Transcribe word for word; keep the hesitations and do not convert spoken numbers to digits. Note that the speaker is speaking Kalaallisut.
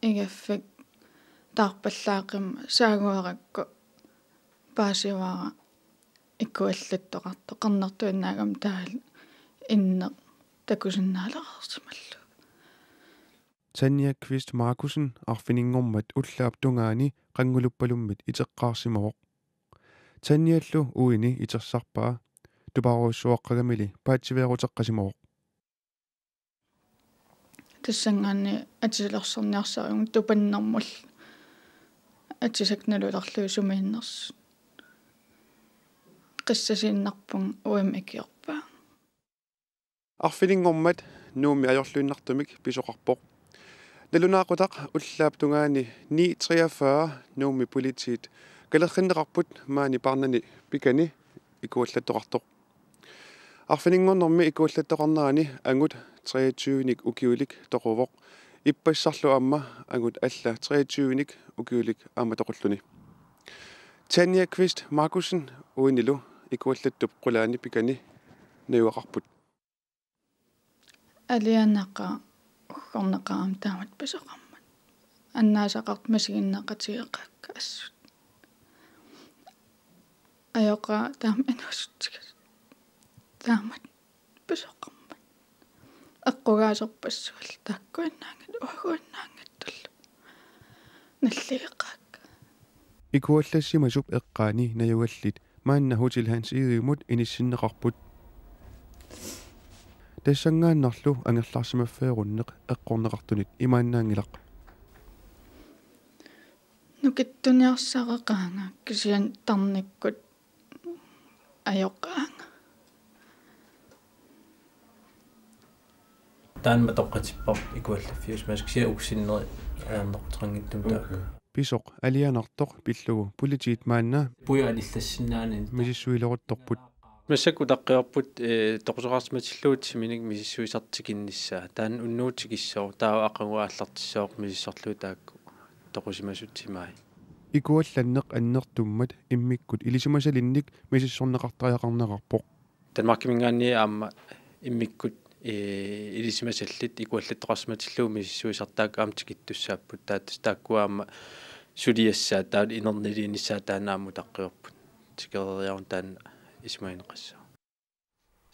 igaffik taarpallaaqimmat saaguarakku paasivara ikuallattoqartoq, qernertuinnaagami taavalu inneq takusinnaalaqarsimallugu. Tanja Kvist Markussen arfininngormat ullaap tungaani qannguluppalummit iteqqaarsimavoq. Tanjallu uini itersarpaa, tupaarujussuaqqagamili paatsiveeruteqqasimavoq. Tassanngaanniit atisalersorniarsariga tupannermullu atisakka nalulerlugit sumiinnersut. Qissasiinnarpunga uima ikiorpaa. Arfininngormat Nuummi ajorluinnartumik pisoqarpoq. Nalunaaqutaq ullaap tungaani ni treogfyrre Nuummi politiit kalerrinneqarput maani Parnani pikani ikuallattoqartoq. Arfininngornermi ikuallattoqarnerani angut treogtyvenik ukiulik toquvoq. Ippassarlu aamma angut alla treogtyvenik ukiulik aamma toqulluni. Tanja Kvist Markussen uinilu ikuallattup qulaani pikani najugaqarput. Alianaqaaq uggornaqaaq aamma taamatut pisoqarmat. Annaasaqartut misiginneqatigeqaakka assut. Ajoqaaq taama inuusuttiga taamatut pisoqarmat. Eqqugaasorpassuillu taakkuinnaanngitsoq uaguinnaanngitsullu nalligeqaakka. Ikuallassimasup eqqaani najugallit maanna Hotel Hans Egedemut inissinneqarput. Tassanngaannarlu angerlarsimaffigerunneq eqqorneqartunit imaannaanngilaq. Nukittuniarsareqaanga kisianni tarnikkut ajoqaanga. Taanna matoqqatipparput ikuallaffiusimasoq kisianni uku sinneri ajornaquteqanngitsumik taakku. Pisoq alianartoq pillugu politiit maanna puja anillassinnaanani misissuileruttorput. Massakkut utaqqivarput, eh, toqusoqarsimatillugu timinik misissuisartut tikinnissaat. Taanna unnugu tikissooq, taava aqagu aallartissooq misissorlugit taakku toqusimasutsimai. Ikuallanneq annertummat immikkut ilisimasalinnik misissorneqartariaqarnerarpoq. Danmarkiminngaanniit aamma immikkut, eh, ilisimasallit ikuallattoqarsimatillugu misissuisartut taakku aamma tikittussaapput. Taat-, taakkua aamma suliassaat, taava inerniliinissaat taanna aamma utaqqivarput. Tikereeriaruna taanna isumagineqassaaq.